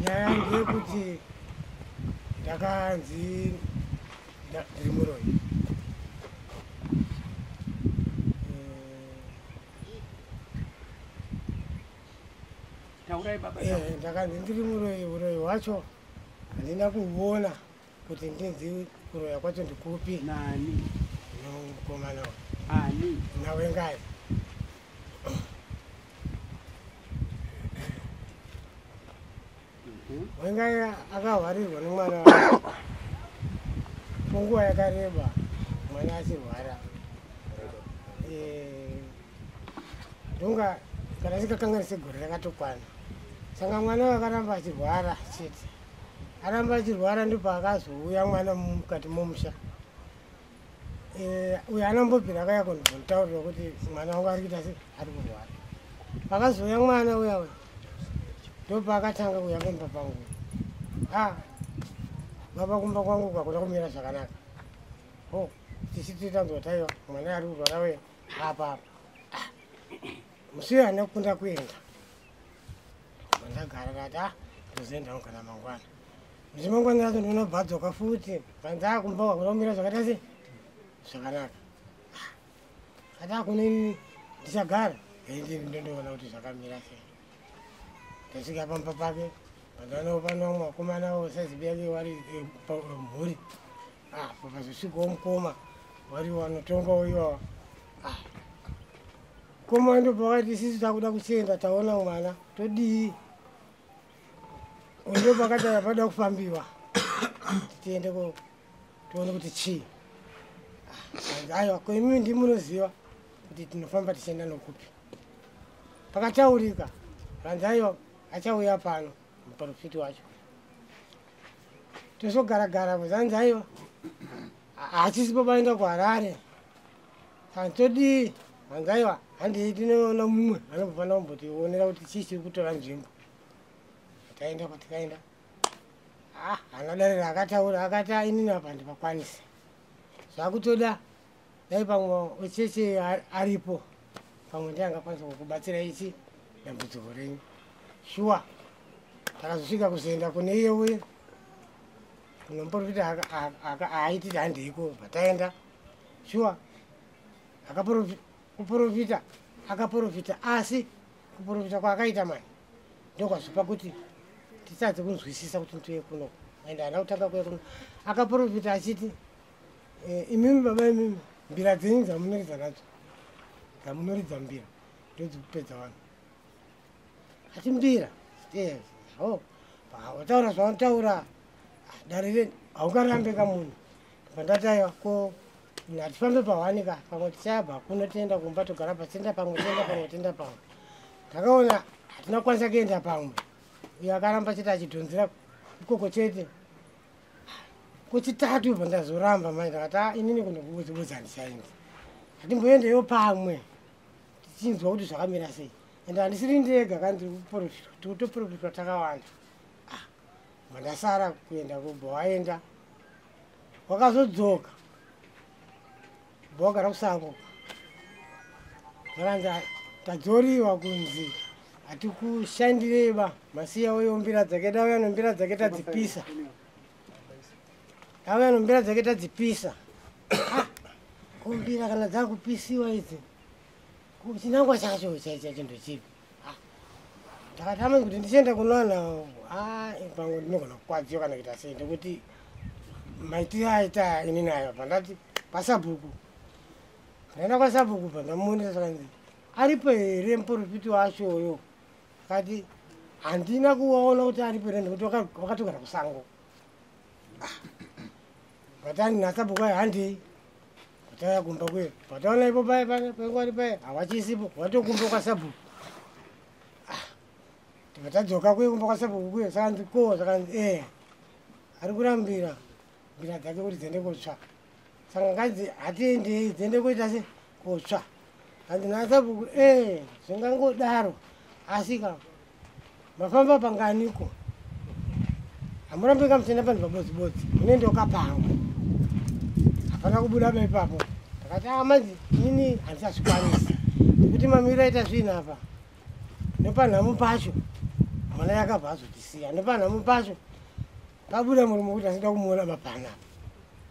Nyaya ndeyekuti ndakanzi ndiri muroyi. Taurai baba. Ndakanzi ndiri muroyi. Uroyi hwacho handina kuhuona kuti ndinzi kuroya kwacho ndikupi. Nani? Nomukomana uyu. Ani? Nawengai. Wengai akahwarirwa nemwana wake kunguva yakareba, mwana achirwara. Ndonga kana sikakanganise gore rakatokwana. Saka mwana wakaramba achirwara chete, aramba achirwara, ndipo akazouya mwana mukati momusha. Uyo anambobvira akauya kundibvontaurira kuti mwana wangu ari kuita sei, ari kurwara. Pakazouya mwana uya uya, ndopaakatanga kuuya kumba pangu. A baba, kumba kwangu kakuna kumira zvakanaka. O tichiti tanzwa taiwa mwana ari kurwara we apa apa. Musi uyo handina kukunda kuenda, ndagara ndati a ndozoendawo kana mangwana. Musi mangwana racho ndinobva adzoka futi, kanzi a kumba kwakuna kumira zvakaita sei, zvakanaka. Kati akuna, ini ndichagara ndondoona kuti zvakamira sei. Ndasvika pamba pake, pandaona pano vamwe vakomana saizi yake vari mhuri. Pakazosvikawo mukoma vari vanotongawo iwawa. Mukoma ndo pakati isusu takuda kuchienda, taona mwana, todii? Ndo pakati pada kufambiwa tiende ko tione kuti chii. Aiwa, ko imimi ndimunoziva kuti tinofamba tichienda nokupi? Pakataurika, vanzi aiwa, achauya pano muprofiti wacho. Tozogaragara, kuzanzi aiwa, hachisipo, paenda kuHarare. Saka todii? Vanzi aiwa, handii, tinoona mumwe anombofanira kumbotionera kuti chii chiri kutora nzvimbo. Taenda kwatikaenda, hana dare raakataura. Akati, "Ah, inini apa handipakwanisi, zvakutoda dai pamwe wecheche aripo, pamwe ndiye angakwanisa kukubatsira ichi dambudziko renyu." Shuwa takazosvika kuzoenda kune iye uye kunomuprofita aaititi handeiko. Bva shuwa kuprofita akaprofita, asi kuprofita kwaakaita mani ndokwazopa kuti titadze kunzwisisa kuti ndiuye kuno. Ende haana kutanga kuuya kuno. Akaprofita achiti, "Imimi baba, imimi mbira dzenyu dzamunoridza nadzo, dzamunoridza mbira ndodzikupedza vanhu." Ati mbira ho wataura zvawataura dare haungarambe kamunhu. Pandati aiwa, ko hatifambe pawanika, pamwe tichabva kuno tienda kumba, togara pachienda pamwe, tienda pamwe, tienda pamwe. Ndakaona hatina kukwanisa kuenda pamwe. Uyo akaramba chete achidhonzera ikoko chete. Kwechitatu bva ndazoramba mai, ndakati, "Ah, inini kunokubudzibudza handichaendi, hatimboendeyo pamwe tichinzwa kuti zvakamira sei." Ende handisiri ndega kandi ndiri kuprofitwa, tikutoprofitwa takawanda. Ah, mandasara kuenda kubva waenda, wakazodzoka bva wagara kusango. Zvakanzi tadzoriwa kunzi hatikushandirei ba, masiya uyo mbira dzake, dauya nombira dzake tadzipisa, dauya nombira dzake tadzipisa. Ah, kumbira kana dzakupisiwa idzi, chinangwa chacho chacho ndochipi? Ah, ndakati ama kuti ndichienda kunowana pamwe ndinogona kukwadziwa kana kuita sei, nekuti maitiro aita inini ayo. Pandati pasabhuku, ndaenda kwasabhuku, bva ndamuonesa. Zvakanzi aripo here muprofiti wachoyo? Akati handina kuwaona kuti aripo here, nekuti wakatogara kusango. Vatani nasabhuku ayo, handei. Vatauya kumba kuye, vataona ipo paya pangwari paya hawachisipo, vatokumba kwasabhuku. Vatadzoka kuye kumba kwasabhuku kuye, sakanzi ko, zvakanzi ari kurambira mbira dzake kuti dziende kotsva. Saka nganzi hatiendei, dziende koita se kotsva. Hanzi nasabhuku zvingangodaro, asi ka mafamba panganiko, hamurambi kamuchienda panhu pabodzibodzi, munendewo pamwe. Hapana kubuda ba ipapo. Ndakati amanzi inini handisazvikwanisi, nekuti mamiriro aita zvinhu apa nepanhamo pacho. Mwana yakabva azotisiya nepanhamo pacho pabuda murume kuti asida kumuona mapanapa.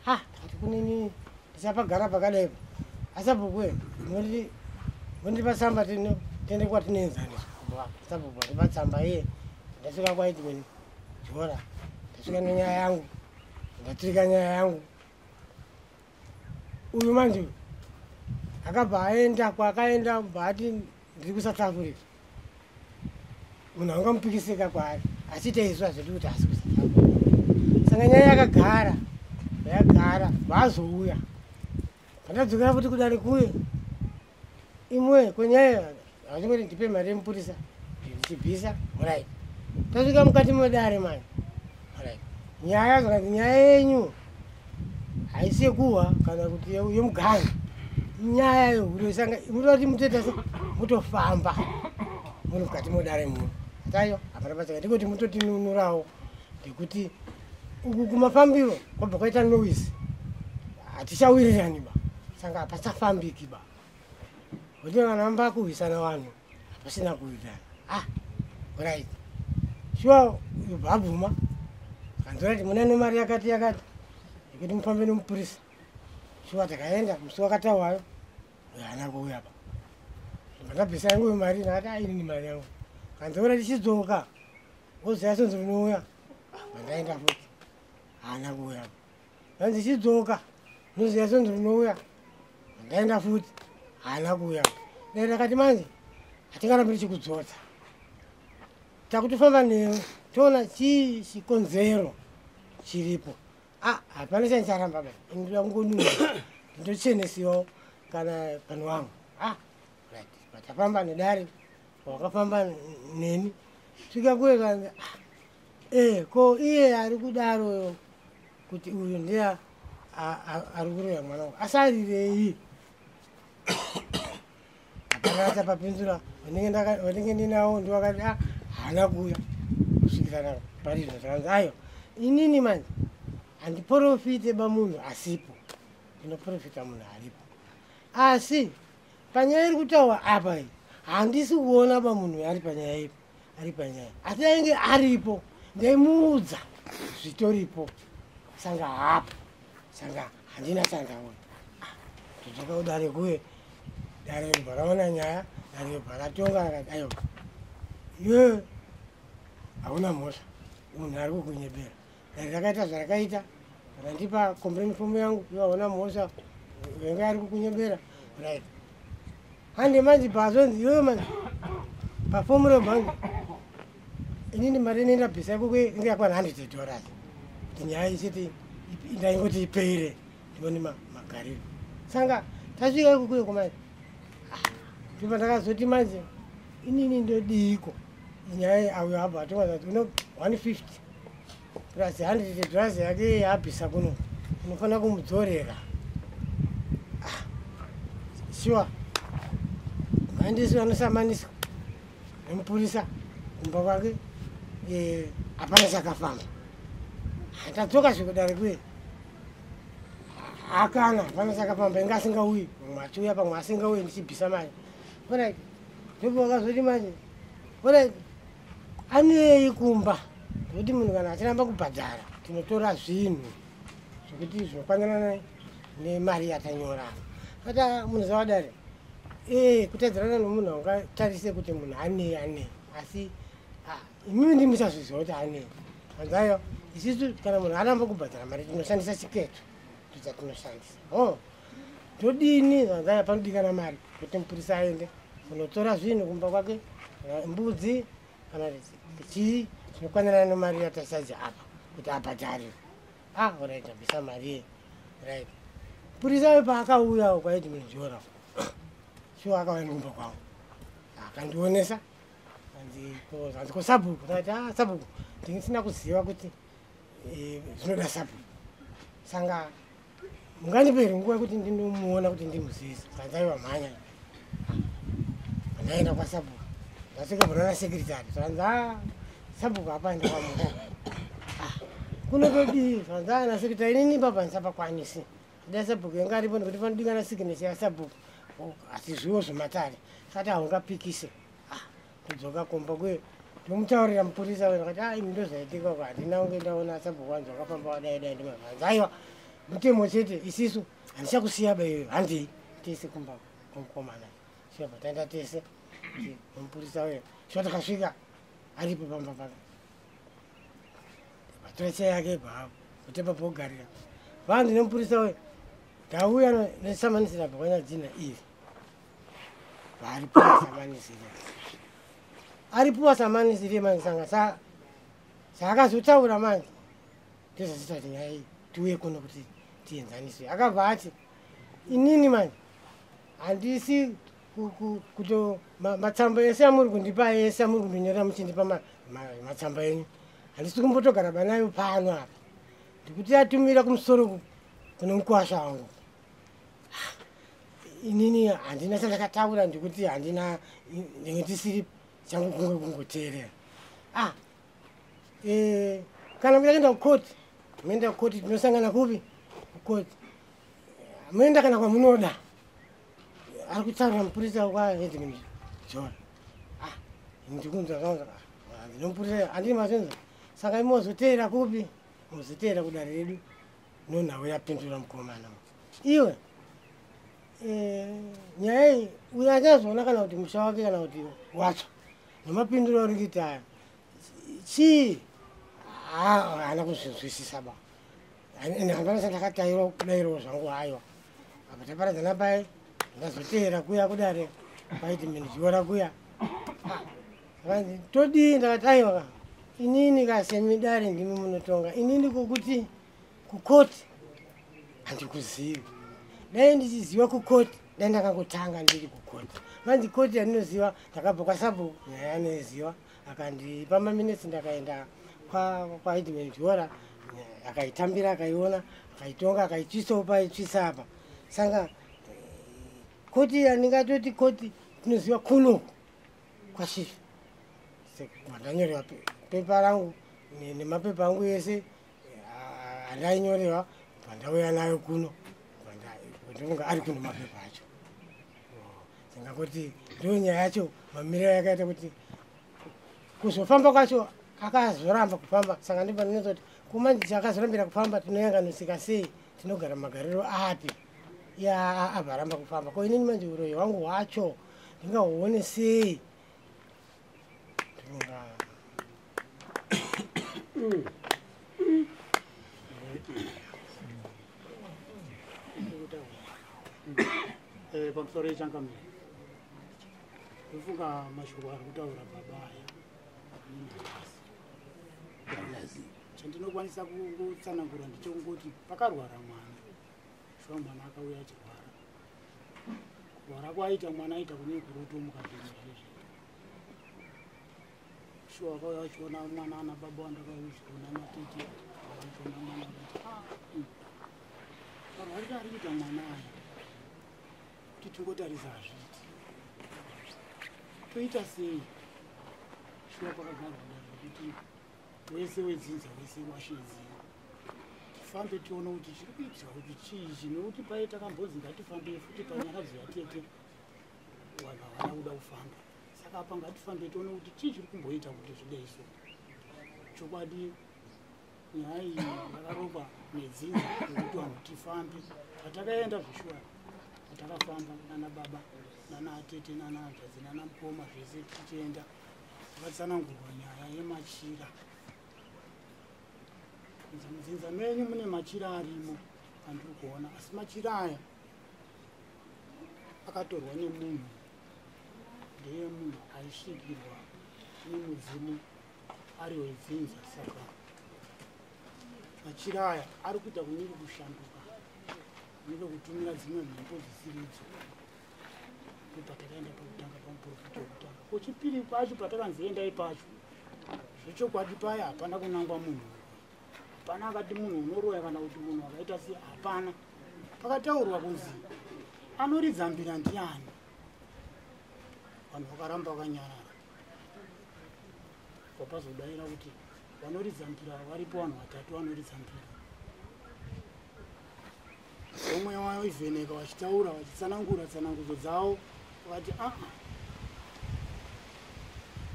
Ha, takati kunini ndichapagara pakadaipo. Asabhuku mundipa tsamba tiende kwatinoenzaniswa. Sabhuku andipa tsamba iye. Ndasvika kwaiti Jora. Ndasvika nenyaya yangu. Ndaturika nyaya yangu. Uyu manje akabva aenda kwakaenda bva ati ndiri kuSouth Africa. Munhu angamupikisika kwaari achiita izvo hazvidi kuti asi kuSouth Africa. Saka nyaya yakagara yagara vazouya. Pandadzokera futi kudare kuye imwe kwenyaya vachingoti ndipe mari yemupurisa ndichibvisa right. Tasvika mukati medare manje right. Nyaya zvakanzi nyaya yenyu haisi yekuhwa kana kuti yemuganga, inyaya yehure. Saka munoda kuti mutoita se mutofamba muri mukati medare muno tayo hapana pachaka ndikuti mutotinunurawo ngekuti uku kumafambiro kwabva kwaita noise, hatichawirirani ba, saka hapachafambiki ba, kuti vanhu vamba kurwisana, vanhu hapasina kuwirirana. Ah, right, sure, ubva abvuma kanzora kuti muna nemari yakati yakati yekuti mufambe nemupurisa. Sure, takaenda musi wakatawayo, haana kuuya pa. Ndabvisa yangu mari, ndakati aini mari yangu. Kanzora tichidzoka woziva sonzi rinouya. Pandaenda futi haana kuuya. Kanzi chidzoka noziva sonzi rinouya. Ndaenda futi haana kuuya. Dai ndakati manje hatingarambi tichikudzodza, takutofamba newe toona chii chikonzero chiripo. Ah, hapana chanicharamba ba, ndoda kungonuna ndochenesiwawo kana pano wangu. Ah, right, patafamba nedare wakafamba neni svika kuye kanzi ah, ko iye ari kudaroyo kuti uyu ndiye ari kuroya mwana wangu asarirei? Hapana achapapindura. Vanenge ndinawo ndiwakati ah, haana kuuya kusvikira pari zvino. Zvakanzi aiwa, inini manje handiprofite bamunhu asipo, ndinoprofita munhu aripo. Asi panyaya iri kutaurwa apa iyi handisi kuona bamunhu ari panyaya ipi ari panyaya, asi ainge aripo ndaimuudza zvitoripo. Sanga hapo, sanga handina chandaona. Todzoka kudare kuye, dare ribva raona nyaya, dare ribva ratonga rakati aiwa, iwewe hauna mhosva, munhu ari kukunyebera. Dare rakaita zvarakaita, randipa complaint form yangu, iwe hauna mhosva, wenge ari kukunyebera. Right, hande manje pazonzi iwewe manje pafomu rebhangi inini mari ine ndabvisa ikoko inge yakwana $100 kuti nyaya ichiti ndaingoti ipere ndione magariro. Sanga tasvika ikokuyo komanje ndipo ndakazoti manje inini ndodiiko nyaya auyo abva atonga kuti uno 150 plus $100 yake yaabvisa kuno unofanira kumudzorera. Ah, sure, vaendesi vanosamaniswa nemupurisa kumba kwake, hapana chakafamba. Tadzoka zvikudare kuye hakana, hapana chakafamba, inge asingauyi, pamwe achiuya pamwe asingauyi ndichibvisa mari. Alright, ndipo vakazoti manje alright, anei kumba nokuti munhu kana achiramba kubhadhara tinotora zvinhu zvekuti zvinokwanirana nemari yatanyora. Ata munhu zavadare kutadzirana nomunhu haungatarise kuti munhu anei anei, asi imimi ndimuchazviziva kuti anei. Anzayo isisu kana munhu aramba kubhadhara mari tinoshandisa chiketo ndochatinoshandisa. O todini? Anzaya panodikana mari kuti mupurisa aende kunotora zvinhu kumba kwake, kana mbudzi kana chii chinokwanirana nemari yatachaja apa kuti abhadhare. Ah, alright, abvisa mari iye. Right, mupurisa paakauyawo kwaiti munjora shuwa akauya nekumba kwangu akandionesa, hanzi ko sabhuku? Ndakati a sabhuku ndisina kuziva kuti zvinoda sabhuku, sanga mungandiperi nguva yekuti ndinomuona kuti ndimuzivise. Sanzi aiwa, mhanya. Ndaenda kwasabhuku, ndasvika munana secretary, zvanzi a sabhuku hapaenda kwamuko kunotodii. Zvanzi a nasekretary inini papa ndisapakwanisi da sabhuku yanga aripo nekuti panodikana signature yasabhuku, asi zviwo zvematare sati haungapikise. Todzoka kumba kuye. Ndomutaurira mupurisa uyo akati ah imi ndozvaitika uko handina kunge ndaona sabhuku wanzi wakafamba wadai dai ndimabvanzi aiwa mutemo chete isisu handichakusiya ba iyoyo handei tese kumba kumukomana sibva taenda tese mupurisa uyo shuwa takasvika aripo pamba pake patora chai yake ibvapo kutepa pokugarira vanzi nemupurisa uyo ndauya nesamanisira bvakwanyadzina iri varipuwa samanisiri aripuwa samanisiri manje sanga saakazotaura manje ndozvazita kuti nyaya iyi tiuye kuno kuti tienzaniswe akabva ati inini manje handisi kuto matsamba ese amuri kundipa ese amuri kundinyorera muchindipa matsamba enyu handisi kumbotogara banayo pano apa ndikuti atumira kumusoro kune mukwasha wangu inini handina chandakataura ndikuti handina ndisiri changu kunge kungoteerera ah kana muda kuenda kukoti muenda kukoti tinosangana kupi kukoti muenda kana kwamunoda ari kutaura mupurisa kwaheadman John ah ndikunzwa ndinomupurisa handini mazvinzwa saka imozoteera kupi mozoteera kudare redu nonhau yapindura mukomana iwe nyaya iyi uyo achazoona kana kuti musha wake kana kuti watsva nemapinduro uri kuita aya chii haana kuzvinzwisisa ba ende hapana chandakatairwa kudairawo zvangu aiwa apa taparadzana paye ndazoteera kuya kudare paiti mendichiora kuya vanzi todii ndakati aiwa inini kasemi dare ndimi munotonga inini kokuti kukoti handikuzivi dai ndichiziva kukoti dai ndakangotanga ndiri kukoti vanzi koti yandinoziva ndakabva kwasabhuku nyaya yanoiziva akandipa maminitsi ndakaenda kwaheadman Jora akaitambira akaiona akaitonga akaitsvisawo paitsvisa apa saka koti yandingatoti koti tinoziva kunoku kwashifi ndanyorerwa pepa rangu nemapepa angu ese andainyorerwa pandauya nayo kuno ndinonga ari kuno mapepa acho ndingangoti ndo nyaya yacho mamiriro yakaita kuti kuzofamba kwacho akazoramba kufamba saka ndipo ndinozoti kumanje akazorambira kufamba tinoyanganisika sei tinogara magariro api iye abva aramba kufamba ko inini manje uroyi hwangu hwacho ndingahuone sei ndinonga Pamusoro yechangamire ndofunga mashoko ari kutaura baba aya chandinokwanisa kungotsanangura ndechekungoti pakarwara mwana shuwa mwana akauya achirwara kurwara kwaaita mwana aita kune kurotomuka zvinhu zvezvi shuwa akauya achiona mwana ana baba wandakauchiona natete achiona mwana akati karwarira ari kuita mwana aya kuti tingotarisa hazviiti toita sei shuwa pakagarwa dare rekuti wese wedzinza wese washedziwa tifambe tione kuti chiri kuitika kuti chii ichi nekuti paye takambonzi ngatifambei futi panyaradzo yatete vanhu havana kuda kufamba saka apa ngatifambe tione kuti chii chiri kumboita kuti zvidai so chokwadi nyaya iyi yakarongwa nedzinza yekuti vanhu tifambe patakaenda zveshuwa patakafamba nana baba nana atete nana hanzvadzi nana mukoma zvese tichienda takatsanangurwa nyaya yemachira mudzinza menyu mune machira arimo andiri kuona asi machira aya akatorwa nemunhu ndeyemunhu aisvikirwa nemudzimu ari wedzinza saka machira aya ari kuita kunenge kushanduka kunenge kutumira dzimwe mhepo dzisiri idzo ndopatakaenda pakutanga pamuprofita wekutanga kwechipiri kwacho patakanzi endai pacho zvechokwadi paya hapana kunangwa munhu hapana akati munhu unoroya kana kuti munhu akaita sei hapana pakataurwa kunzi anoridza mbira ndiani vanhu vakaramba vakanyarara vapazodaira kuti vanoridza mbira varipo vanhu vatatu vanoridza mbira vamwe vaivheneka vachitaura vachitsanangura tsanangudzo dzavo vakati aa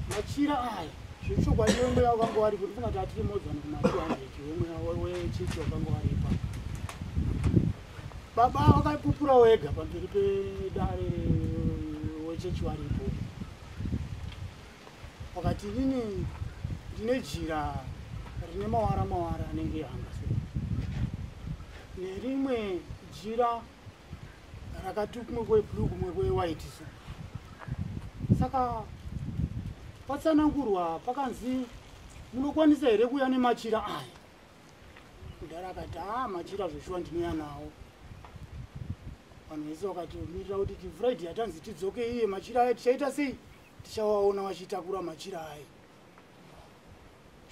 machira aya Zvechokwadi wemweya wakanga waripo, ndifunga kuti hatiri more than kuma 200 wemweya wechechi wakanga waripa. Baba vakapupura wega pamberi pedare wechechi waripo, wakati inini ndine jira rine mawara mawara anenge hanga so, nerimwe jira rakati kumwe kweblue kumwe kwewhite so. Saka patsanangurwa pakanzi munokwanisa here kuuya nemachira aya? Mudhara akati haa, machira zveshuwa ndinouya nawo. Vanhu vese vakati mirira kuti tifriday yatanzi tidzoke iye machira aya tichaita sei, tichawaona vachitakura machira aya.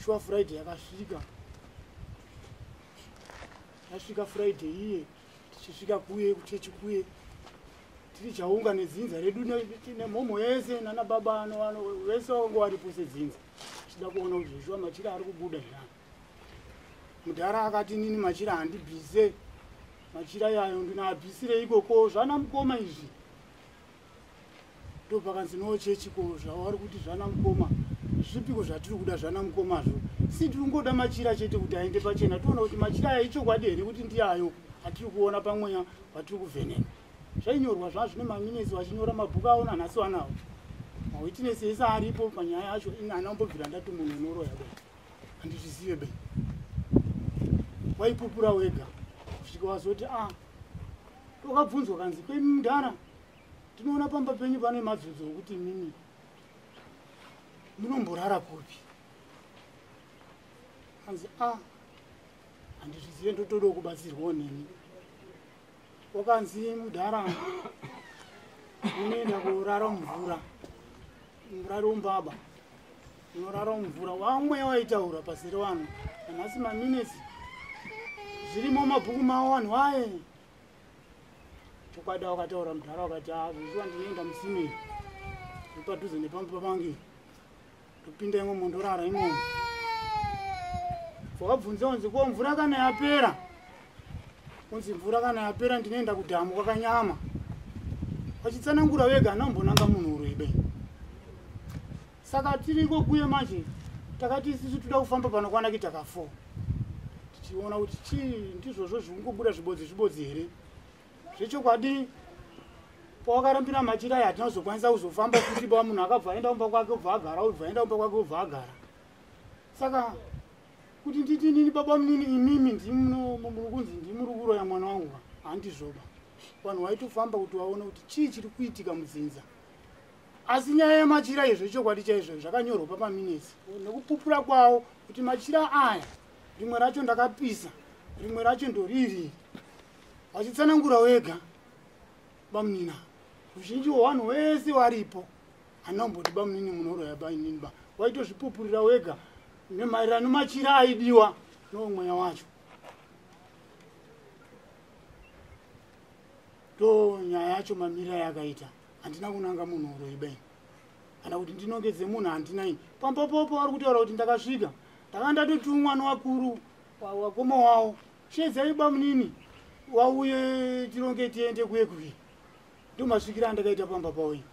Shuwa Friday yakasvika, yasvika Friday iye tichisvika kuye kuchechi kuye tiri chaunga nedzinza redu nemhomho yese nana baba ano vese vanga varipo sedzinza, tichida kuona kuti zveshuwa machira ari kubuda here. Mudhara akati nini machira handibvise, machira yayo ndinoabvisire ikoko zvana mukoma izvi. Ndopakanzi no chechi ko zvavari kuti zvana mukoma zvipiko zvatiri kuda zvana mukomazvo? Si tiri kungoda machira chete kuti aende pachena, toona kuti machira aya ichokwadi here kuti ndiayo atiri kuona pamweya watiri kuvheneka. Zvainyorwa zvazvine maminesi vachinyora mabhuku avo nanhasi vanawo mawitness ese aripo panyaya yacho. Ini handina kumbobvira ndati munhu unoroya be, handizvizive be. Waipupura wega kusvika wazoti a wakabvunzwa kanzi kwemi mudhara tinoona pamba penyu pane madzodzo okuti mimi munomborara kupi? Kanzi a handizvizive, ndotoda kubatsirwawo nemi. Wakanzi mudhara unoenda kurara mumvura, murari wombaba unorara mumvura. Wamweya waitaura pasere vanhu nanhasi maminesi zvirimo mabhuku mavo vanhu vaye. Chokwadi wakataura mudhara wakati zvishuwa ndinoenda musime padhuze nepamba pangu, ndopinda imomo ndorara imomo. Wakabvunza unzi ko mvura kana yapera? Unzi mvura kana yapera ndinoenda kudhamu kwakanyama. Vachitsanangura vega anombonanga munhu uroibe. Saka tiriko kuye manje takati isusu toda kufamba panokwana kuita ka 4 tichiona kuti chii ndizvozvo zvikungobuda zvibodzi zvibodzi here. Zvechokwadi pawakarambira machira aya hatina kuzokwanisa kuzofamba futi ba, munhu akabva aenda kumba kwake obva agara, obva aenda kumba kwake obva agara. Saka kuti nditi nini baba munini imimi ndimuri kunzi ndimuri kuroya mwana wangu handizvoba. Vanhu vaitofamba kuti vaone kuti chii chiri kuitika mudzinza. Asi nyaya yemachira izvo chokwadi chaizvo zvakanyorwa papaminesi nekupupura kwavo kuti machira aya rimwe racho ndakapisa, rimwe racho ndoriri. Vachitsanangura wega bamunina, ruzhinji hwevanhu wese waripo handina bamunini munoroya bainini ba, waitozvipupurira wega nemaererano machira aidiwa nomweya wacho. Ndo nyaya yacho mamiriro yakaita. Handina kunanga munhu uroyi bai kana kuti ndinongedze munhu, handina ini. Pamba popo vari kutaura kuti ndakasvika ndakanga ndatotumwa nevakuru wakoma wavo, shedzai bamunini wauye tironge tiende kuye kuye. Ndo masvikiro andakaita pamba pavo ini.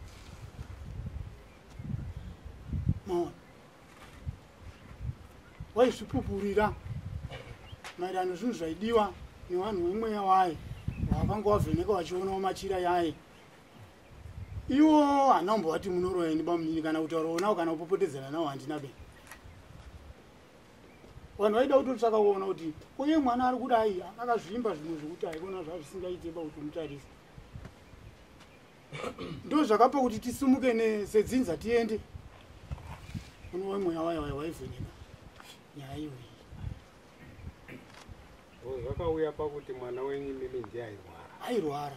Maona waizvipupurira maererano zvinhu zvaidiwa nevanhu vemweya waye wakanga wavheneka vachionawo machira yaye. Iwo handina kumbovati munoroya ini bamunini kana kutaurawo nawo kana kupopotedzana nawo handina be. Vanhu vaida kutotsvaka kuona kuti uye mwana ari kudai akazvimba zvimwe zvekuti haikona zvazvisingaite ba kuti umutarisa. Ndo zvakapa kuti tisumuke sedzinza tiende unowe mweya wayo waivheneka nyaya iyoyi. Zvakauya pakuti mwana wenyu imimi ndiye airwara. Airwara.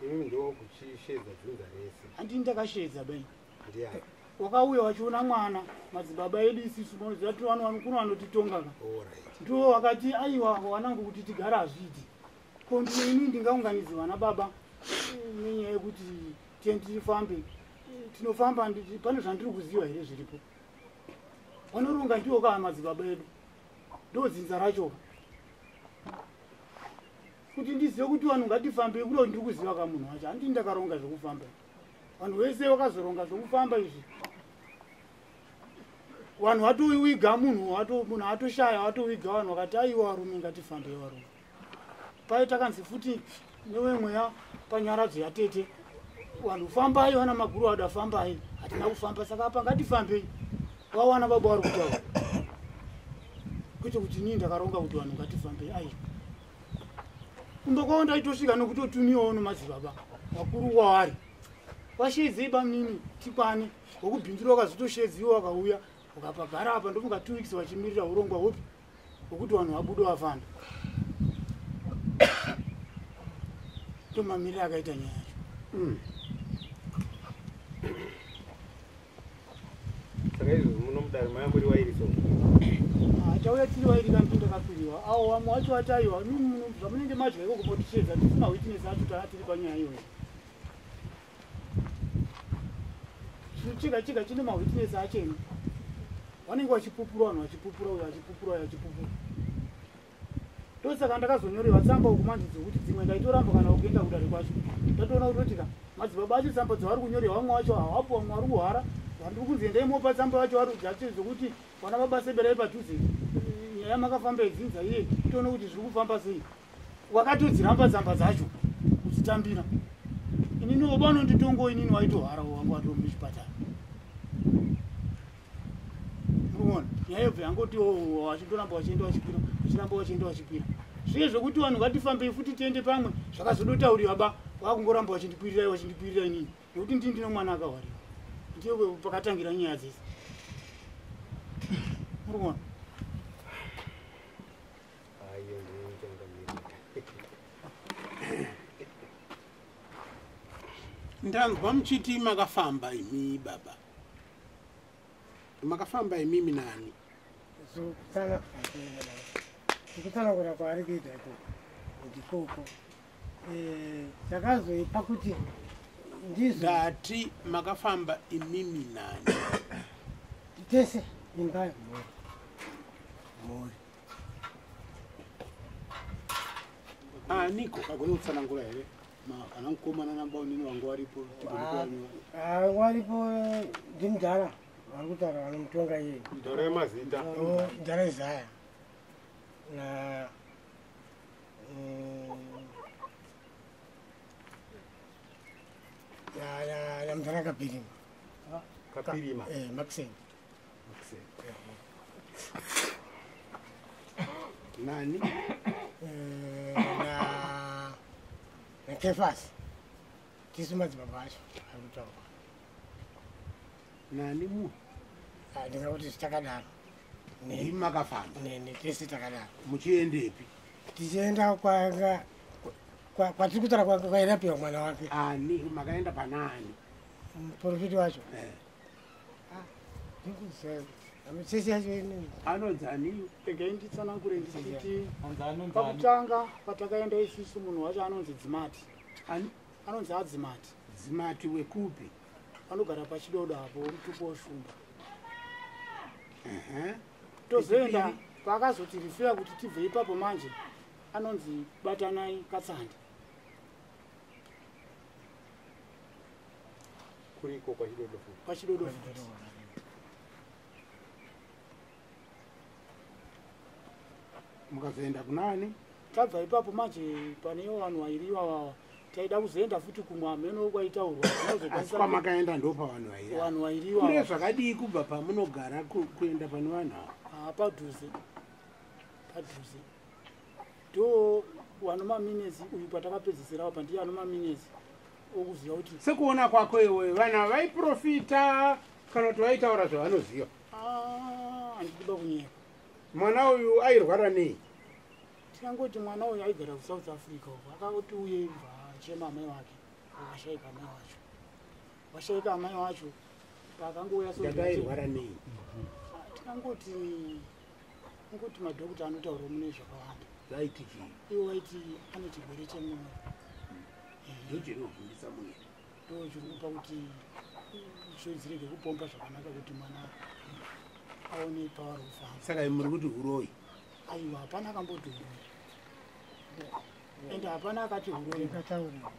Imimi ndo kuchishedza dzinza rese. Handini ndakashedza bai. Ndiani? Wakauya wachiona mwana madzibaba edu isisu munoziva kuti vanhu kuno vanotitonga ka. Ndiwo wakati aiwa wanangu kuti tigare hazviiti. Ko ndini ndingaunganidze vana baba nenyaya yekuti tiende tifambe, tinofamba pane zvandiri kuziva here zviripo. Vanoronga ndiwo kaa madzibaba edu, ndo dzinza rachoka. Kuti ndizive kuti vanhu ngatifambe kuda ndiri kuziva ka munhu wacho, handini ndakaronga zvekufamba. Vanhu vese vakazoronga zvekufamba izvi. Vanhu vatowiga munhu, munhu atoshaya vatowiga vanhu vakati aiwa varume ngatifambei varume. Pai takanzi futi newemweya panyaradzo yatete vanhu fambai vana maguru vada fambai, hatina kufamba saka apa ngatifambei. Wawana baba vari kutaura kwete kuti inini ndakaronga kuti vanhu ngatifambei, aiwa. Kumba kwavo ndaitosvika nekutotumiwawo nemadzibaba vakuru kwavari vashedzei bamnini tikwane wokubhindura wakazotoshedziwa wakauya ukapagara apa ndofunga 2 weeks vachimirira urongwa hupi hwekuti vanhu vabude vafamba. Ndomamiriro akaita nyaya yacho. Saka izvozvo muno mudare maya muri wairi so? Tauya tiri wairi kanti ndakakwiriwa. Awo vamwe vacho vati aiwa, zvamunenge madya ikoko motichedza tisi mawitness acho tanga tiri panyaya iyoyo. Chinhu chega chega chine mawitness achena. Vanenge vachipupura vanhu vachipupura uyo achipupura uyo achipupura. Ndosaka ndakazonyorerwa tsamba uku manje dzekuti dzimwe ndaitoramba kana kuenda kudare kwacho. Ndatoona kuti tika madzibaba acho tsamba dzavari kunyorerwa vamwe vacho havapo vamwe vari kuhwara. Vandiri kunzi endai mopa tsamba vacho vari dzacho dzekuti vana baba seberai padhuze. Nyaya makafamba yedzinza iye toona kuti zviri kufamba sei. Wakatodziramba tsamba dzacho kudzitambira. Inini oba unonditongo inini waitohwara wangu watori muchipatara. Muruona nyaya yobva yangoti vachindoramba vachienda vachikwira, vachiramba vachienda vachikwira. Zviye zvekuti vanhu ngatifambei futi tiende pamwe zvakazodotauriwa ba vakungoramba vachindikwirira vachindikwirira inini nekuti ndini ndine mwana akahwarira. Ndiyo pakatangira nyaya dzese. Muruona. Ayo ndiyo Ndanzwa muchiti makafamba imi baba. Makafamba imimi nani? Kutsanangura kwaari kuita ikoko ndikoko. Chakazoipa kuti ndizvo. Ndati makafamba imimi nani? Tese imba mhuri. Aniko? Agone kutsanangura here? Kana mukomana nambaunini wangu varipo, tigone kuvanyoa. Waripo ndimudhara vari kutaura vanomutonga iye. Mudhara yemazita. Mudhara Isaya. Na na mudhara Kapirima. Kapirima. Maxen. Maxen. Nani? Na Kefas. Tisu madzibaba acho ari kutaura. Nani mu? Ndingakuti takadaro. Ndimi makafamba. Ne tese takadaro. Muchiendepi? Tichienda kwatiri kutaura kwairapiwa mwana wake. Ani makaenda panani? Muprofiti wacho. Ndikuziva. Chechi yacho ine. Anonzi ani? Regai nditsanangure ndichiti Anzi anonzi ani? pakutanga patakaenda isusu munhu wacho anonzi Dzimati. Ani? Anonzi Adzimati. Dzimati wekupi? Anogara pachidodo apo mutupo weshumba. Tozoenda Tozoenda paakazoti rifeya kuti tibve ipapo manje anonzi Batanai Katsande. Kuriko kwachidodo futi. Kwachidodo futi. Mukazoenda kunani? Tabva ipapo manje pane vanhu vairi ivava taida kuzoenda futi kumwe hameno kwaitaurwa. Asi kwamakaenda ndo pavanhu vairi ava. Vanhu vairi Kune ivava. zvakadii kubva pamunogara kuenda pane vanhu ava? Padhuze. Padhuze. Ndo vano maminesi uyu patakapedzisira apa ndiye ano maminesi okuziva kuti Sekuona kwako iwe vanhu vaiprofita kana kuti vaitaura zvavanoziva. Handidi kunyepa. Mwana uyu airwara nei? Tikangoti mwana uyu aigara kuSouth Africa uko akangoti uye bva achema amai vake akashaika amai vacho. Vashaika amai vacho paakangouya so Ndati airwara nei? Tikangoti ngoti madhokota anotaura mune zvakawanda. Vaiti chii? Iwo vaiti ane chirwere chemwoyo. Ndochinovhundisa muviri. Ndo chiri kupa kuti itsvo dzirege kupomba zvakanaka kuti mwana aone paari kufamba. Saka muri kuti huroyi? Aiwa, hapana akamboti huroyi. Ende hapana akati huroyi. Ndakataura.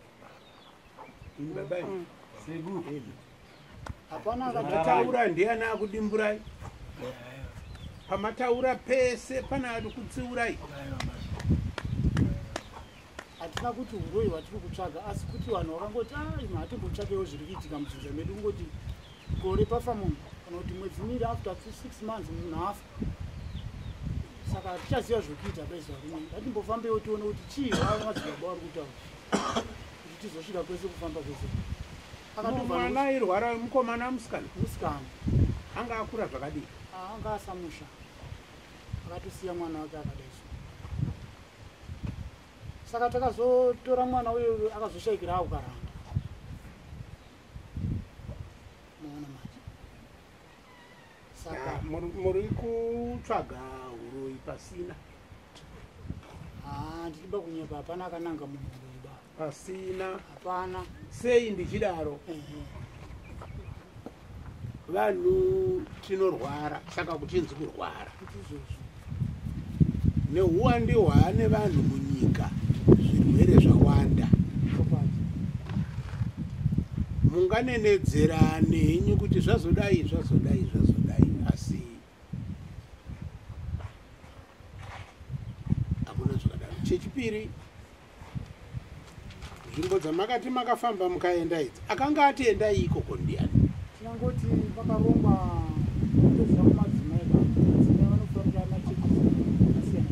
Ini baba imi. Sekuru. Hapana akati Ndataura ndiani akudimburai? Pamataura pese pana ari kutsiurai. Hatina kuti uroyi hwatiri kutsvaga, asi kuti vanhu vakangoti imi hatimbotsvakewo zviri kuitika mudzinza medu, kungoti gore pafa munhu kana kuti mwedzi miviri after 6 months munhu afa. Saka hatichaziva zvokuita baizuva rimwe, ngatimbofambewo tione kuti chii madzibaba vari kutaura kuti tizosvika kwese kufamba kwese. Mwana airwara mukomana musikana? Musikana. Anga akura zvakadii? Anga asamusha, akatosiya mwana wake akadai so. Saka takazotora mwana uyo akazoshaikira akukaranda. Maona manje. Saka muri kutsvaga uroyi pasina? Ndiriba kunyepa, hapana akananga munhu uroyi ba. Pasina. Hapana. Sei ndichidaro? Vanhu tinorwara, saka kuchinzi kurwara. Neuwandi hwaane vanhu munyika, zvirwere zvawanda. Munganenedzerane henyu kuti zvazodai, zvazodai, zvazodai, asi hakuna zvakadaro. Chechipiri, nzvimbo dzamakati makafamba mukaenda idzi, akanga ati endai ikoko ndiani? Tinangoti vakarongwa kutoziva kumadzimai, madzimai vanofarira machechi akasiyana siyana.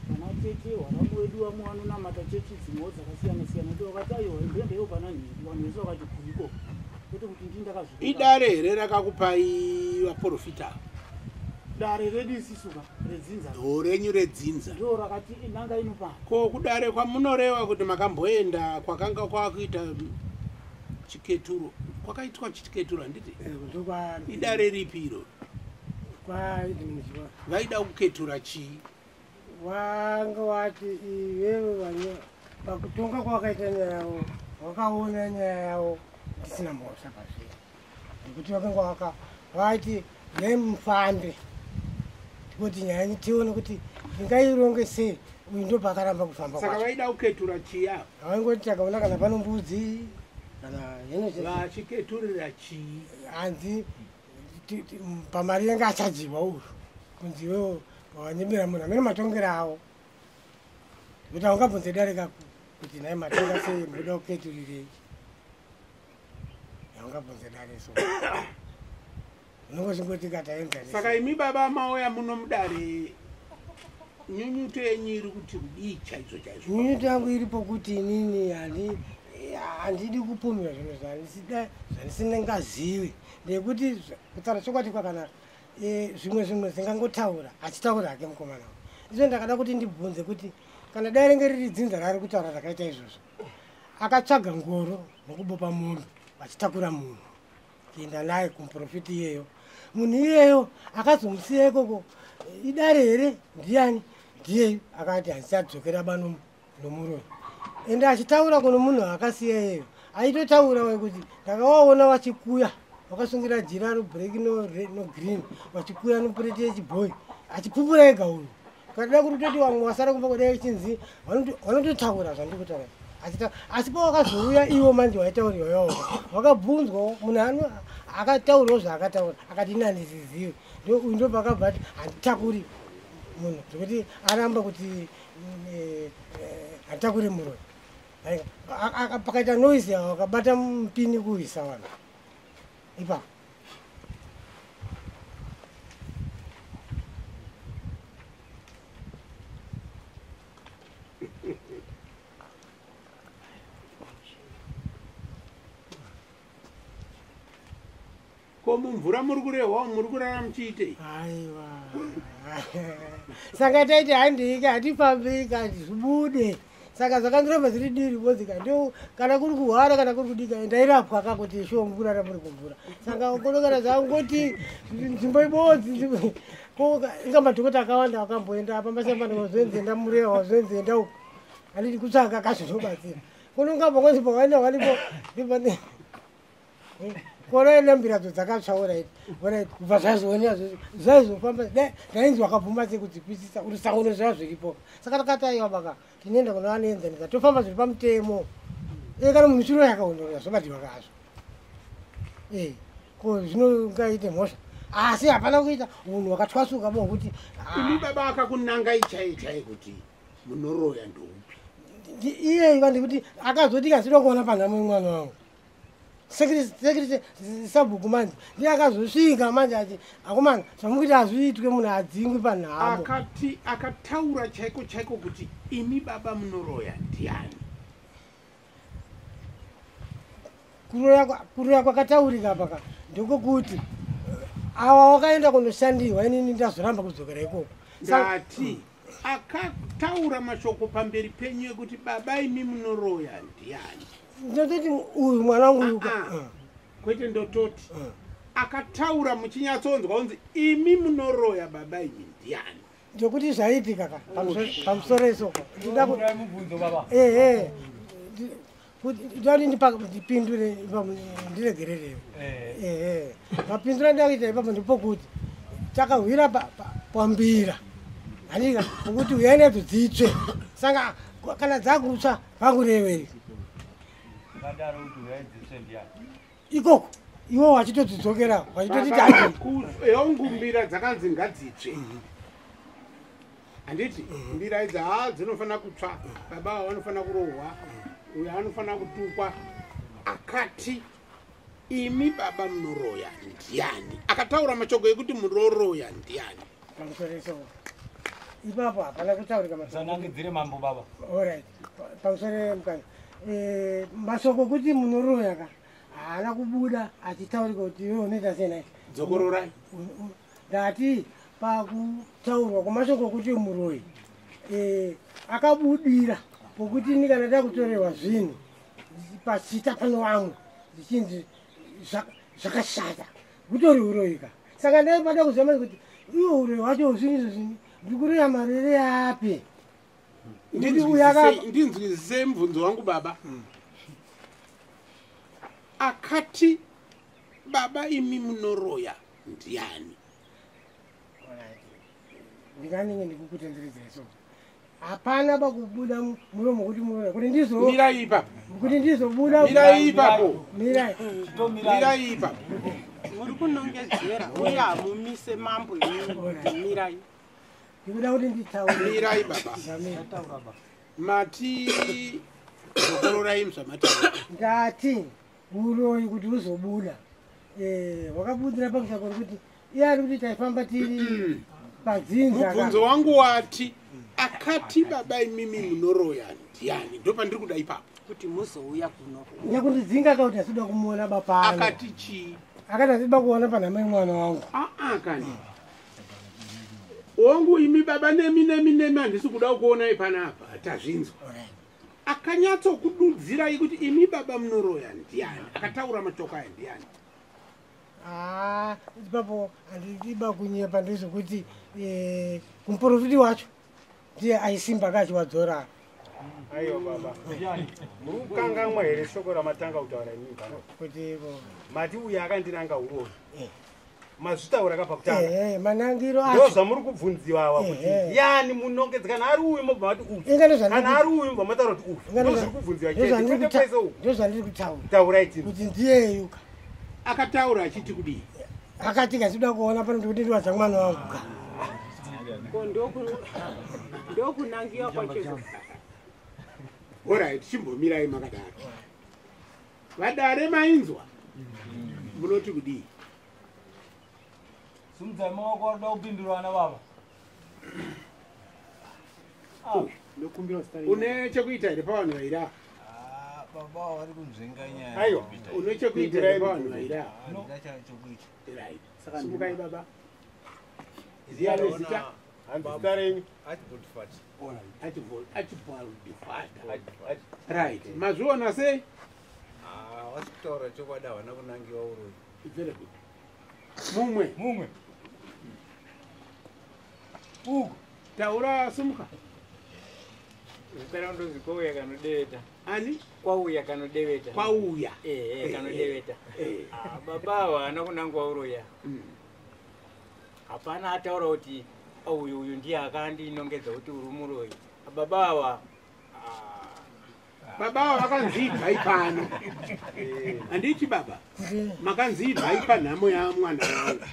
Vana tete varamu vedu vamwe vanonamata chechi dzimwewo dzakasiyana siyana, ndo vakati aiwa imboendaiwo pana nhingi, vanhu vese vakati kuiko, kwete kuti ndini ndakazviita. Idare here rakakupai vaprofita? Dare redu isusu ka redzinza. Renyu redzinza ndo rakati nanga inopa. Ko kudare kwamunoreva kuti makamboenda kwakanga kwakuita chiketuro, kwakaitwa chiketuro handiti? Idare ripi iro? Vaida kuketura chii? Wanga wati iwewe pakutonga kwakaita nyaya yavo, wakaona nyaya yavo ndisina mhosva pazviri, nekuti vakanga vaiti nemufambe kuti nyaya tione kuti ndingaironge sei, uyu ndo pakaramba kufamba. Saka vaida kuketura chii apa? Vaingoti takaona kana pano mbudzi kana vachiketurira chii? Hanzi pamari yanga achajiwa uyu kunzi iwewo wanyemera munhu amene matongero avo, kuti haungabvunze dare kako kuti nhai matonga sei, munoda kuketurirei? Haungabvunze dare so unongozvingoti kataenzanisa. Saka imi baba mauya muno mudare, nyunyuto yenyu iri kuti kudii chaizvo chaizvo? Nyunyuto yangu iripo kuti inini handidi kupumira zvinhu zvandisingazivi, ndekuti kutaura chokwadi kwakana zvimwe zvimwe zingangotaura achitaura hake mukomana wangu. Izvo ndakada kuti ndibvunze kuti kana dai ringe riri dzinza raari kutaura rakaita izvozvo, akatsvaga ngoro nokubopa mombe vachitakura munhu kuenda naye kumuprofiti iyeyo, munhu iyeyo akazomusiya ikoko, idare here ndiani? Ndiyeyu akati handichadzokera bano nomuroyi. Ende achitaura kuno munhu akasiya iyeyo, aitotaura kuti ndakawaona vachikuya vakasungira jira reblack no green, vachikuya nopureti yechibhoyi, achipupura ega uyu. Kana kuti toti vamwe vasara kumba kudai chinzi vanototaura zvandiri kutaura. Asi pawakazouya iwo manje waitaurirwa iwawo, wakabvunzwawo munhu akataurawo zvaakataura, akati ini handizizivi. Uyu ndo paakabva ati handitakuri munhu, zvekuti aramba kuti handitakuri muroyi. Pakaita noise avo vakabata mupini kuwisa vanhu ipapo. Ko mumvura muri kurehwa muri kurara muchiitei? Aiwa. Saka taiti handika hatifambika zvibude. Saka zvakandoramba zviri diri bodzika ndo kana kuri kuhwara kana kuri kudika ndairapwa kakuti shuwa mukurara muri kumvura. Saka kunogara zvangoti nzvimbo ibodzi ko inga madhokota akawanda akamboenda apa masamba wazoenza murewa wazoenza uko. Handidi kutsvaka kazvinobatsira. Kunonga pakonzi pakaenda walipo ndipane kona nambiradzo dzakatsvaura idzi kubva zvazoonera zvaizofamba ndainzi wakabvuma sei kudzikwisisa rusangono zvava zviripo. Saka takati aiwa baka tinoenda kuna vanoenzanisa tofamba zviri pamutemo. Kana munhu chiro yakaondorora zvobadiwa kazvo. Ko zvinongaite mhosva. Asi hapana kuita unhu wakatwasuka bo kuti imi baba akakunangai chai chai kuti munoroya ndoupi. Iye iva ndikuti akazoti kasida kuona panhamo mwana wangu. Secretary sabhuku manje ndiye akazosvika manje ati akomana zvamukuti hazviitwe munhu adzingwi panhamo. Akati akataura chaiko chaiko kuti imi baba munoroya ndiani. Kuroya kwakataurika paka ndokuti awa wakaenda kunoshandirwa inini ndazoramba kudzokera ikoko. Ndati akataura mashoko pamberi penyu ekuti baba imi munoroya ndiani. Ndototi uyu mwana wangu kwete ndototi akataura muchinyatsonzwa kunzi imi munoroya baba imi ndiani. Ndokuti zvaitika ka pamusoro isoko. Ndati ndipindure ipapo ndiregererewo. Mapindura ndakuita ipapo ndipo takahwira pambira. Handika pokuti uyai nadzo dzitsve. Saka kana dzakutsva vakurevei. Ikoko iwo wachitodzidzokera wachitoti hongu mbira dzakanzi ngadzitsve. Handiti mbira idzi dzinofanira kutsva, baba ava vanofanira kurohwa, uyu anofanira kutukwa. Akati imi baba munoroya ndiani. Akataura mashoko ekuti munoroya ndiani. Pamusoro isoko ipapo hapana kutaurika mashoko. Sanangidzire mambo baba. Alright. Pamusoro mukana. Mashoko kuti munoroya ka haana kubuda achitaurika kuti iwe unoita sei nai. Dzokororai. Ndati pakutaurwa kwamashoko kuti muroyi akabudira pokuti ini kana ndakutorerwa zvinhu pachita pano vamwe zvichinzi zvakashata hutori uroyi ka. Saka ndaipada kuziva kuti iwo uroyi hwacho zvinhu izvo ndikuroya marere api. Ndinzwisise mubvunzo wangu baba. Akati baba imi munoroya ndiani. Ndinganenge ndikukutenderedzai so. Hapana pakubuda muromo kuti muroya kuti ndizo mirai ipapo. Kuti ndizobuda mirai ipapo. Mirai. Mirai ipapo. Muri kunongedzera uye hamumise mambo imi mirai. Ndikuda kuti nditaure. Mirai baba. Mati dzokororai zvamataura. Ndati uroyi kuti uzobuda. Wakabudira pamusako kuti iye ari kuti taifamba tiri padzinza. Mubvunzo wangu wati akati baba imimi munoroya ndiani. Ndopandiri kuda ipapo. Kuti muzouya kuno. Nekundidzinga ka kuti asida kumuona bapano. Akati chii? Akati asida kuona panhama yemwana wangu. Kani. Wangu imi baba nemi nemi nemi handisi kuda kuonai panapa tazvinzwa. Akanyatsokududzirai kuti imi baba munoroya ndiani. Akataura mashoko aya ndiani. Ipapo handidiba kunyepa ndezvekuti muprofiti wacho ndiye aisimba kachiwadzora. Aiwa baba. Muri kukangamwa here shoko ramatanga kutaura inini pano? Kuti mati uyu akandinanga uroyi. Mazvitaura kapakutanga. Manangiro acho. Ndo zvamuri kubvunziwa awa kuti ndiani munongedza kana ari uyu mobva mati uyu. Kana ari uyu mobva mataura kuti uyu. Ndo zviri kubvunziwa chete. Kwete kwese uku. Ndo zvandiri kutaura. Taurai tini. Kuti ndiyeyuka. Akataura achiti kudii? Akati kasida kuona pano ndikuti ndiwadza mwana wangu ka. Ko ndokunangiwa kwacho. Alright, chimbomirai makadaro. Vadare mainzwa. Munoti kudii? Simudzai maoko arikuda kupindura ana baba. Une chekuita here pavanhu vairi ava? Baba vari kunzvenga nyaya. Aiwa. Une chekuita here pavanhu vairi ava? Handina chokuita. Right. Simukai baba. Ziyani zita? Hanzi zita renyu. Archibald. Archibald Fata. Right. Mazviona sei? Vasi kutaura chokwadi havana kunangiwa uroyi. Very good. Mumwe. Mumwe. Uku. Taura simuka. Zita rangu ndozi Kwauya kanodeveta. Ani? Kwauya kanodeveta. Kwauya. Kanodeveta. Baba ava haana kunangwa uroyi. Hapana ataura kuti uyu uyu ndiye akandinongedza kuti uri muroyi. Baba ava Baba ava vakanzi ibvai pano. Handiti baba? Makanzi ibvai panhamo yamwana wangu.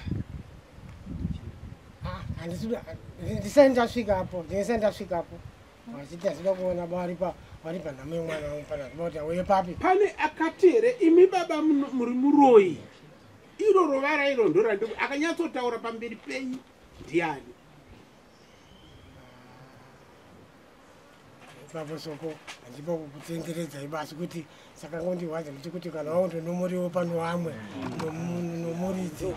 Ndisati ndasvikapo, ndisati ndasvikapo. Vachiti asida kuona vari panhamo yemwana wangu pana kuti auye papi. Pane akati here imi baba muri muroyi? Iro rovara iro ndorandi akanyatsotaura pamberi penyu ndiani? Ipapo soko handipo kukutenderedzai basi kuti saka ngondirwadza nditi kuti kana waundonomuriwo pano vamwe nomuridzi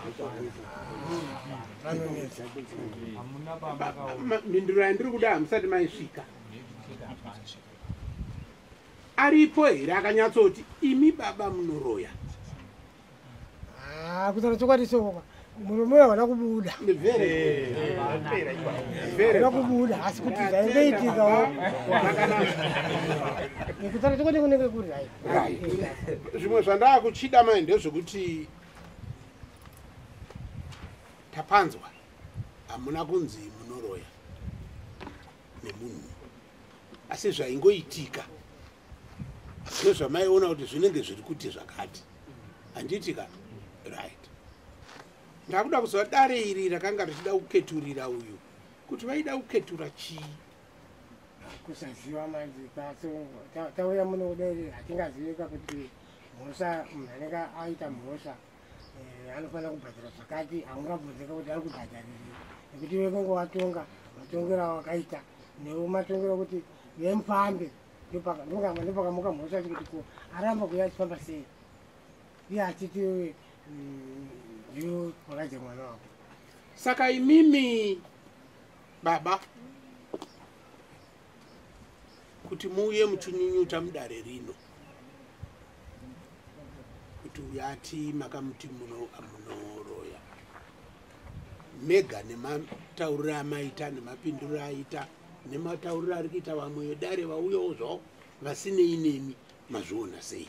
panonetsa. Mhinduro yandiri kuda hamusati maisvika. Aripo here akanyatsoti imi baba munoroya? Kutaura chokwadi soko murume hawana kubuda. Hawana kubuda asi kuti zvaingoitikawo. Kutaura chokwadi kunenge kuri right. Zvimwe zvandakuchida mai ndezvekuti tapanzwa hamuna kunzi munoroya nemunhu, asi zvaingoitika ndozvamaiona kuti zvinenge zviri kuti zvakati, handiti ka? Right. Ndakuda kuziva dare iri rakanga richida kuketurira uyu kuti vaida kuketura chii? Kusaziva manje tauya muno kudai hatingazivika kuti mhosva munhu anenge aita mhosva anofanira kubhadhara zvakati, haungabvunzika kuti ari kubhadharirei nekuti iwe kunge watonga matongero awakaita newe matongero kuti vemufambe ndopakamuka mhosva achi kuti ko aramba kuuya achifamba sei iye achiti ndiyo wakadya mwana wako. Saka imimi baba kuti muuye muchinyunyuta mudare rino kuti uyu ati makamuti munoroya mega nematauriro amaita nemapinduriro aita nematauriro ari kuita vamwe vedare vauyawo zvavo vasinei nemi, mazviona sei?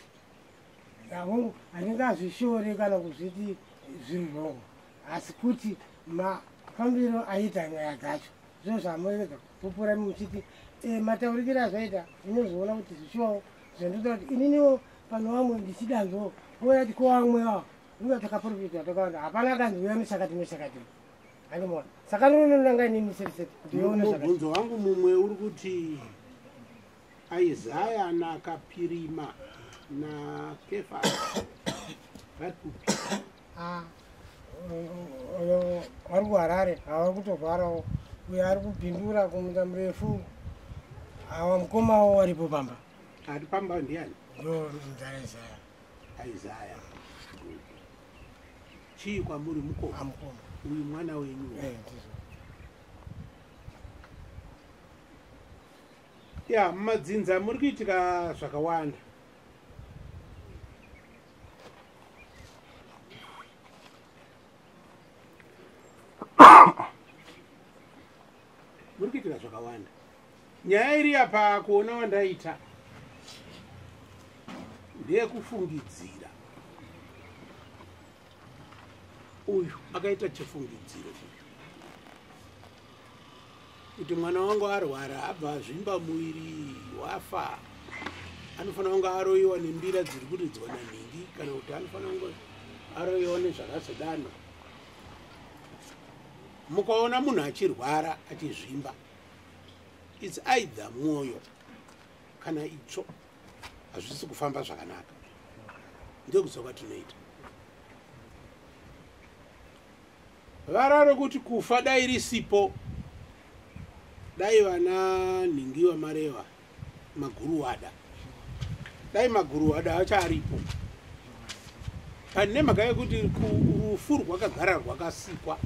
Hongu, handingazvishore kana kuzviti zviri wrong, asi kuti mafambiro aita nyaya dzacho zvinhu zvamuregedza kupupura muchiti mataurikiro azvaita unozoona kuti zvishuwawo zvandotaura kuti ininiwo pano vamwe ndichidanzwo ouya ti ko vamwe ava unga takaprofita takawanda hapana akanzi uya neshakati neshakati andimona saka ndinonanga inini setiseti kuti ione zvakati. Mubvunzo wangu mumwe uri kuti Isaya naKapirima naKefasi vari kupi? Vari kuHarare, havari kutorwarawo. Uyo ari kupindura kumunda murefu, awa mukomawo waripo pamba. Ari pamba ndiani? Ndo mudhara Isaya. Isaya. Chii kwamuri mukoma? Amukoma. Uyu mwana wenyu? Ndizvo. Ya, mumadzinza muri kuitika zvakawanda. Muri kuitika zvakawanda. Nyaya iri apa kuona wandaita ndeyekufungidzira. Uyu akaita chifungidziro kuti mwana wangu arwara abva azvimba muviri wafa, anofanira kunge aroyiwa nembira dziri kuridzwa nanhingi kana kuti anofanira kunge aroyiwa nezvakazodano. Mukaona munhu achirwara achizvimba, it's either mwoyo kana itsvo hazvisi kufamba zvakanaka. Ndokuzwa kwatinoita vara rokuti kufa dai risipo, dai vana nhingi vamareva maguruwada, dai maguruwada acharipo. Pane mhaka yekuti rufu rwakagara rwakasikwa,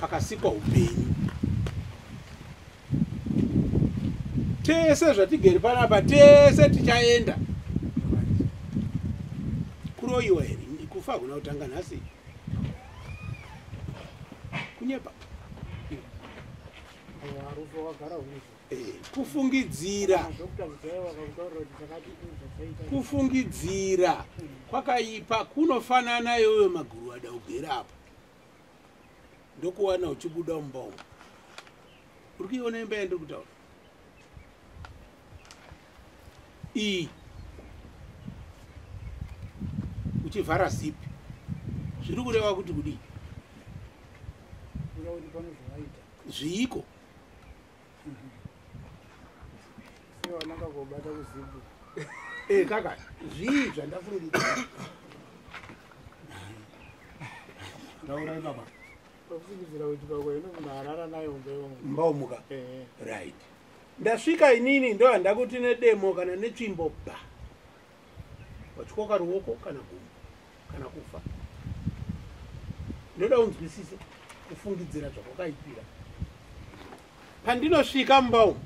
pakasikwa upenyu. Tese zvatigere panapa tese tichaenda kuroyiwa here? Kufa hakuna kutanga nhasi. Kunyepa. Kufungidzira. Kufungidzira kwakaipa kunofanana iwewe maguruwada ugere apa. Ndokuwana uchibuda mumba umu. Uri kuiona imba yandiri kutaura? Iyi Uchivhara zipi. Zviri kureva kuti kudii? Kureva kuti pano zvavaita. Zviiko? Sevananga kobata kuzipi. Kaka, zvii zvandafungidzira? Taurai baba. Pakufungidzira kuti pako ino munhu arara nayo mbaomuka. Right. Ndasvika inini ndo handakuti nedemo kana netsvimbo ba. Watyoka ruoko kana gumbo kana kufa. Ndoda unzwisise kufungidzira zvawakaipira. Pandinosvika mumba umu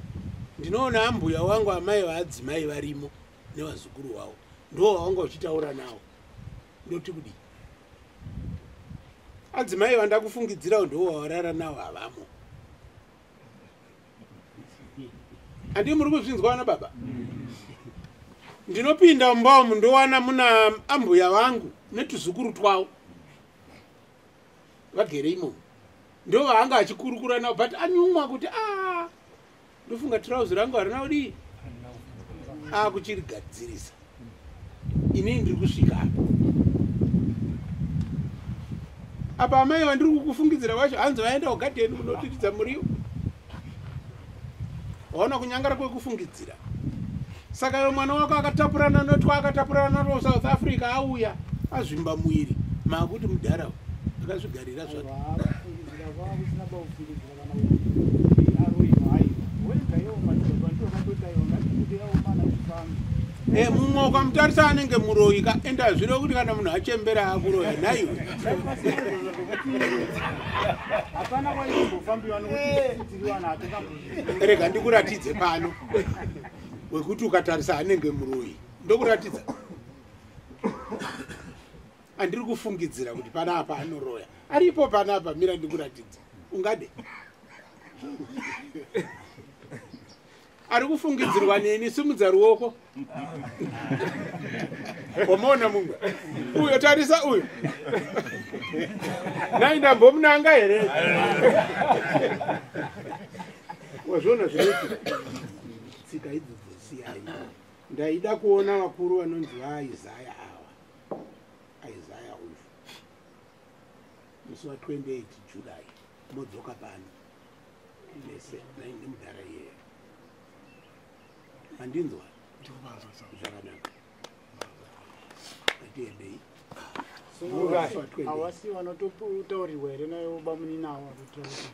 ndinoona ambuya wangu amai vaadzimai varimo nevazukuru wavo. Ndo wavanga uchitaura nawo. Ndoti kudii? Adzimai vandakufungidzira ndo wawarara nawo havamo. Handi muri kuzvinzwa vana baba? Ndinopinda mumba umu ndowana muna ambuya vangu netuzukuru twavo. Vagere imomo. Ndo vaanga achikurukura navo but anyumwa kuti ndofunga trouser rangu harina kudii? Akuchirigadzirisa. Inini ndiri kusvika apa. Apa amai vandiri kukufungidzira vacho hanzi vaenda kugadheni kunotiridza muriwo. Waona kunyangara kwekufungidzira. Saka iwe mwana wako akatapurana notwa akatapurana natwa South Africa auya azvimba muiri makuti mudhara akazvigarira zvake. Mumwe ukamutarisa anenge muroyi ka enda zviro kuti kana munhu achembera akuroya naiwe. Hapana kwaimbofambiwa nokuti tiri vanhu hatingambo. Rega ndikuratidze pano. Wekuti ukatarisa anenge muroyi. Ndokuratidza. Andiri kufungidzira kuti panapa anoroya. Aripo panapa mira ndikuratidze. Ungade. Ari kufungidzirwa neni simudza ruoko. Wamaona mumwe. Uyo tarisa uyo. Nai ndambomunanga here? Wazviona zvinoitika. Tsika idzi dzosiyai. Ndaida kuona vakuru vanonzi vaIsaya ava. Isaya uyu. Musi wa 28 July modzoka pano. Mese nemudhara iyeye. Mandinzwa? Zvakanaka. Ngatiendei. Havasi vanototaurirwa here nayo bamuninawo kuitira kuti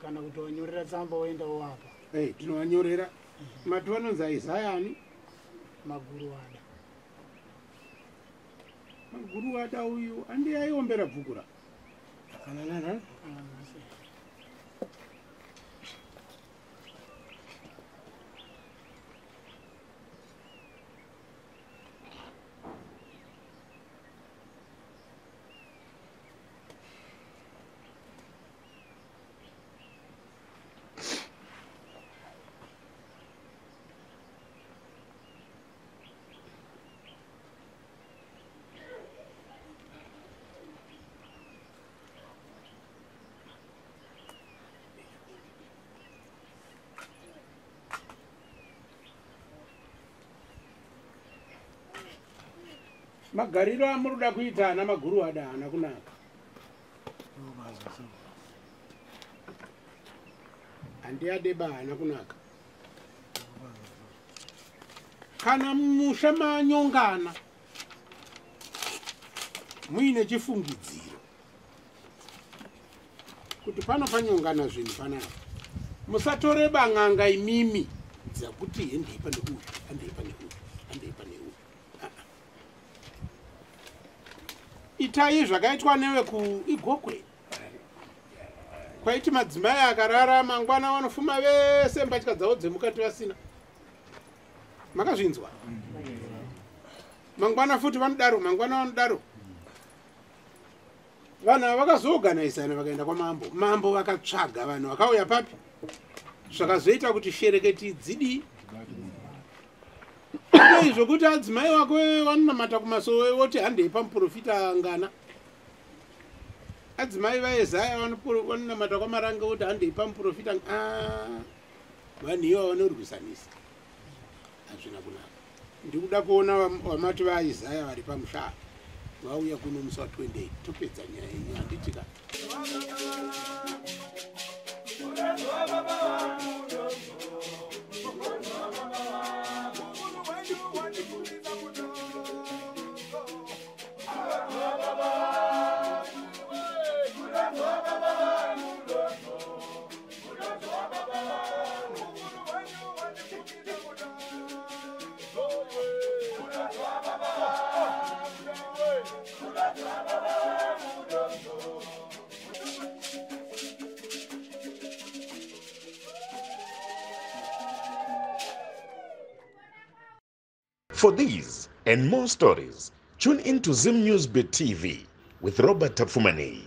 kana kuti wanyorera tsamba woendawo apa. Tinovanyorera. Mati vanonzi Isaya ani? Maguruwada. Maguruwada uyu andi aiombera bvukura. Akanana. Magariro amuri kuita ana Maguruwada haana kunaka. Handiadeba haana kunaka. Kana musha manyongana muine chifungidziro kuti pano panyongana zvinhu panapa, musatore bang'anga imimi dzakuti handei pane uyu, handei pane uyu, handei pane uyu. Itai zvakaitwa newe kuIgokwe. Kwaiti madzimai akarara mangwana vanofuma vese mbatya dzavo dzemukati vasina. Makazvinzwa? Mangwana futi vanodaro, mangwana vanodaro. Vanhu ava vakazoorganisana vakaenda kwamambo. Mambo vakatsvaga vanhu vakauya papi. Zvakazoita kuti shereketi dzidii. Zvokuti adzimai wako vanonamata kumasowe voti handei pamuprofita ngana. Adzimai vaEzaya vanonamata kwaMarange voti handei pamuprofita. Vanhu ivava vanorwisanisa. Hazvina kunaka. Ndikuda kuona vamati vaIsaya vari pamusha vauya kuno musi wa28 topedza nyaya yenyu, handiti ka? For these and more stories, tune in to Zim News Bit TV with Robert Tafumani.